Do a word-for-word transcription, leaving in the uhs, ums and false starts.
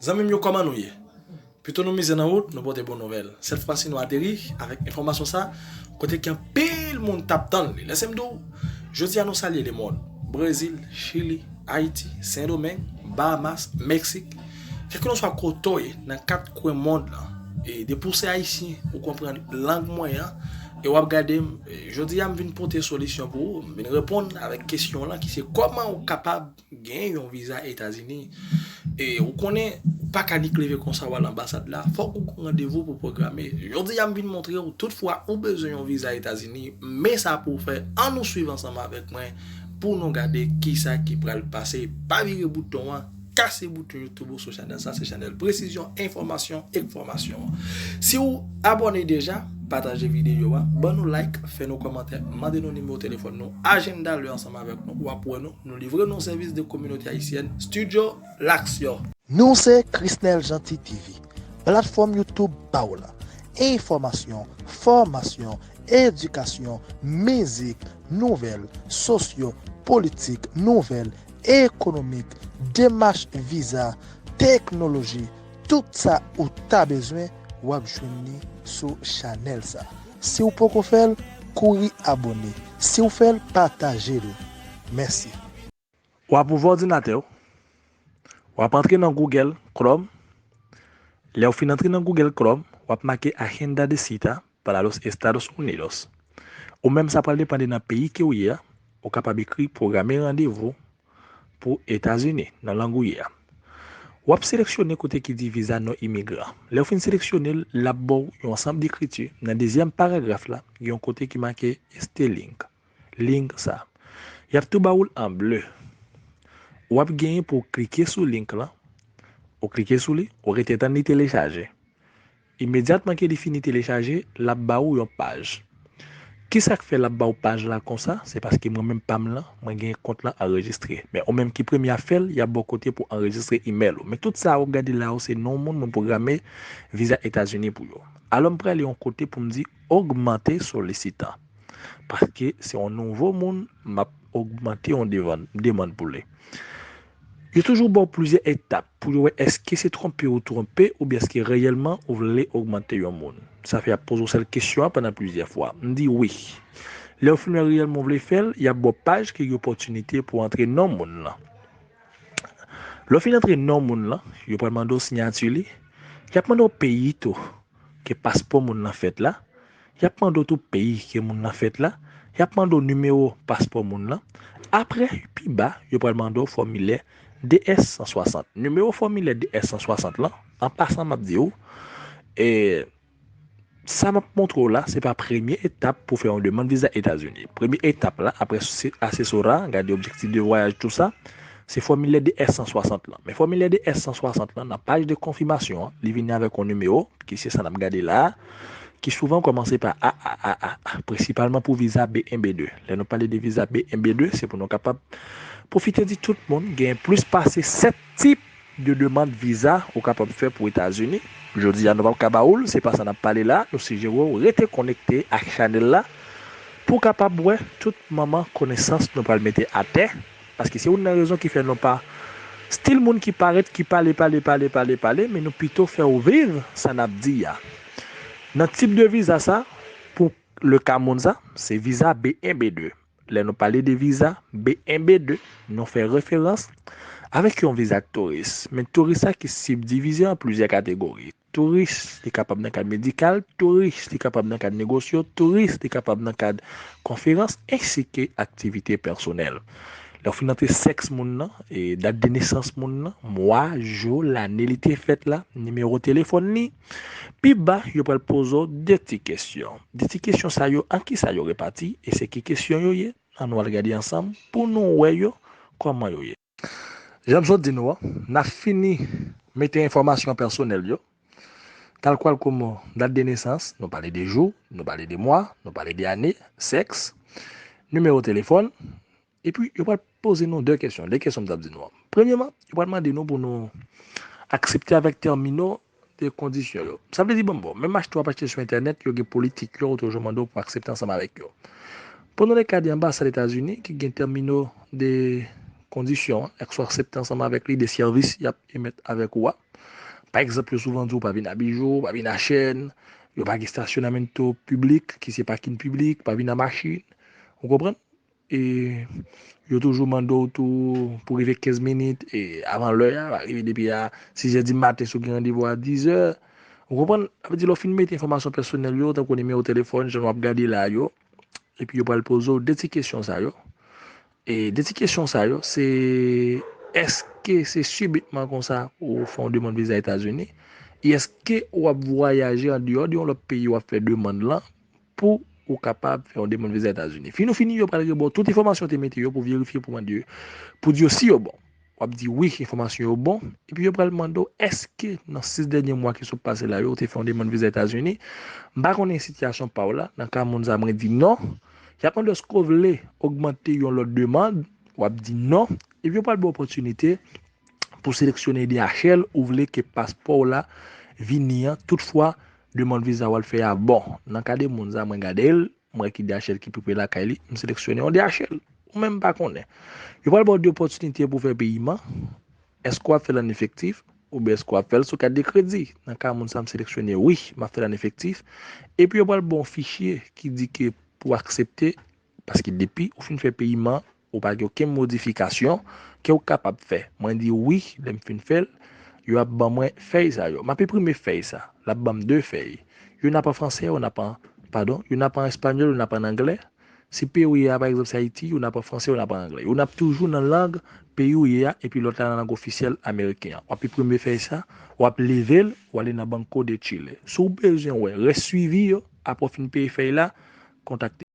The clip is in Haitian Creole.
Zanmi m yo, kòman nou ye? Pito nou mize nan wout, nou pote bon nouvèl. Sèt fwa si nou ateri avèk enfòmasyon sa, kote ki anpil moun t ap tann li. Lèse m di w, jodi a nou salye lemonn. Brezil, Chili, Ayiti, Sendomeng, Bahamas, Meksik, kèlkeswa kote w ye nan kat kwen mond lan. E depi w se Ayisyen, ou konprann lang mwen an, e w ap gade m, e jodi a m vin pote solisyon pou ou, m vin reponn avèk kesyon lan ki se kòman ou kapab gen yon viza Etazini. E ou konnen, ou pa ka nik leve konsa w al anbasad la, fòk ou gen randevou pou pwograme. Jodi a m vin montre w, tout fwa ou bezwen yon viza Etazini, men sa pou w fè, ann ou swiv ansanm avèk mwen pou nou gade kisa ki pral pase. Pa vire bouton an, kase bouton YouTube ou sou chanèl sa, se chanèl presizyon, enfòmasyon, enfòmasyon. Si w abòne deja, pataje videyo a, ban nou like, fè nou kòmantè, mande nou nimewo telefòn nou, ajanda lè ansanm avèk nou, w ap wè nou, nou livre nou sèvis de kominote ayisyèn, Studio Laksyon. Nou se Krisnel Jeanty T V, platfòm YouTube pa w la. Enfòmasyon, fòmasyon, edikasyon, mizik, nouvèl, sosyo, politik, nouvèl, ekonomik, demach viza, teknoloji, tout sa ou ta bezwen, w ap jwenn li sou chanèl sa. Si w poko fè l, kouri abòne. Si w fè l, pataje l. Mèsi. W ap ouvè òdinatè w. W ap antre nan Google Chrome. Lè w fin antre nan Google Chrome, w ap make Agenda de Cita para los Estados Unidos. Ou menm, sa pral depann de nan peyi ke w ye a, ou kapab ekri pwograme randevou pou Etazini nan lang ou ye a. W ap seleksyone kote ki di viza non imigran. Lè w fin seleksyone l, l ap ba w yon ansanm dekriti. Nan dezyèm paragraf la, gen yon kote ki make Este link. Link sa. Y ap tou ba w l an ble. W ap genyen pou w klike sou link lan. Ou klike sou li, ou rete tann li telechaje. Imedyatman ke li fini telechaje, l ap ba ou yon paj. Kisa k fè l ap ba w paj la konsa? Se paske mwen menm pa m lan, mwen gen kont lan anrejistre. Men ou menm ki premye ap fè l, y ap ba w kote pou anrejistre imèl ou. Men tout sa w ap gade la yo, se non moun mwen pwograme viza Etazini pou yo. Alò m prale yon kote pou m di ogmante solisitan. Paske se yon nouvo moun, m ap ogmante yon demann, demann pou li. Yo toujou ba w plizyè etap pou yo wè èske se twonpe ou twonpe oubyen èske reyèlman ou vle ogmante yon moun. Sa fè y ap poze w sèl kesyon an pandan plizyè fwa. M di wi. Lè w fin wè reyèlman w vle fè l, y ap ba w paj ki gen opòtinite pou w antre non moun lan. Lè w fin antre non moun lan, yo pral mande w siyati li. Y ap mande w peyi tou ke paspò moun lan fèt la. Y ap mande w tou peyi ke moun lan fèt la. Y ap mande w nimewo paspò moun lan. Apre, pi ba, yo pral mande w fòmilè D S san swasant. Nimewo fòmilè D S san swasant lan, an pasan, m ap di w, e, sa m ap montre w la, se pa premye etap pou fè yon demann viza Etazini. Premye etap la, apre se-, asesora, gade objektif de vwayaj, tou sa, se fòmilè D S san swasant lan. Men fòmilè D S san swasant lan, nan paj de konfimasyon an, li vini avèk yon nimewo, ki se sa n ap gade la a, ki souvan kòmanse pa A A A A, prensipalman pou viza B en B de. Lè nou pale de viza B en B de, se pou nou kapab pwofite di tout moun, gen plis pase sèt tip de demann viza ou kapab fè pou Etazini. Jodi a, nou p ap ka ba ou l, se pa sa n ap pale la. Nou sijere w rete konekte ak chanèl la pou w kapab wè tout manman konesans nou pral mete atè. Paske se youn nan rezon ki fè nou pa stil moun ki parèt, ki pale, pale, pale, pale, pale, men nou pito fè w viv sa n ap di a. Nan tip de viza sa, pou le ka moun sa, se viza B en B de. Lè nou pale de viza B en B de, nou fè referans avèk yon viza touris. Men touris sa ki sibdivize an plizyè kategori. Touris, li kapab nan kad medikal, touris, li kapab nan kad negosyo, touris, li kapab nan kad konferans, ensi ke aktivite pèsonèl. Lè w fin antre sèks moun nan, e dat de nesans moun nan, mwa, jou, lane li te fèt la, nimewo telefòn li, pi ba, yo pral poze w de ti kesyon. De ti kesyon sa yo, an kisa yo repati, e se ki kesyon yo ye? Ann nou al gade ansanm pou nou wè yo, kòman yo ye. Jan m sot di nou an, n ap fini mete enfòmasyon pèsonèl yo, talkwal kòman dat de nesans, nou pale de jou, nou pale de mwa, nou pale de ane, sèks, nimewo telefòn, epi yo pral poze nou de kesyon, de kesyon m t ap di nou an. Premyèman, yo pral mande nou pou nou aksepte avèk tèmino de kondisyon yo. Sa vle di, bon, bon, menm achte w ap achte sou entènèt, yo gen politik yo, ou toujou mande w pou aksepte ansanm avèk yo. Pran nou le ka de anbasad Etazini ki gen tèmino de kondisyon, èske w aksepte ansanm avèk li de sèvis y ap emèt avèk ou a. Pa egzanp, yo souvan di w pa vin a Bijou, pa vin a Chèn, yo pa gen stasyonamento piblik, ki se pakin piblik, pa vin a machin. Ou konprann? E yo toujou mande w tou pou rive kenz minit e avan lè a, pa rive depi a sis è di maten si w gen randevou a diz è. Ou konprann? Sa vle di lè w fin mete enfòmasyon pèsonèl yo, tankou nimewo telefòn, jan w ap gade la yo, epi yo pral poze w de ti kesyon sa yo. E de ti kesyon sa yo, se èske se sibitman konsa ou fè yon demann viza Etazini? E èske w ap vwayaje andeyò de yon lòt peyi w ap fè demann lan pou ou kapab fè yon demann viza Etazini? Fin ou fini, yo pral rebò tout enfòmasyon w te mete yo pou verifye, pou mande yo, pou di yo si yo bon. W ap di wi, enfòmasyon yo bon. Epi yo pral mande w, èske nan sis dènye mwa ki sot pase la yo, ou te fè yon demann viza Etazini? M pa konnen sitiyasyon pa w la, nan ka moun sa mwen di non. Y ap mande w èske w vle ogmante yon lòt demann, w ap di non. Epi yo pral ba w opòtinite pou seleksyone D H L ou vle ke paspò w la vini an, toutfwa demann viza w al fè a bon. Nan ka de moun sa mwen gade l, m wè ki D H L ki pi pre lakay li, m seleksyone yon D H L. Ou menm pa konnen. Yo pral ba w de opòtinite pou fè peyiman. Èske w ap fè l an efektif oubyen èske w ap fè l sou kat de kredi? Nan ka moun sa m seleksyone wi, m ap fè l an efektif. Epi yo pral ba w yon fichye ki di ke pou aksepte, paske depi ou fin fè peyiman, ou pa gen okenn modifikasyon ke w kapab fè. Mwen di wi, lè m fin fè l, yo ap ban mwen fèy sa yo. M ap enprime fèy sa. L ap ban m de fèy. Youn ap an fransè, youn ap an, padon, youn ap an espanyòl, youn ap an anglè. Si peyi w ye a, pa egzanp, se Ayiti, youn ap an fransè, youn ap an anglè. Youn ap toujou nan lang peyi w ye a, epi lòt la nan lang ofisyèl ameriken an. W ap enprime fèy sa, w ap leve l, w ale nan Banco de Chile. Si w bezwen wè rès swivi yo, apre w fin peye fèy la, kontakte.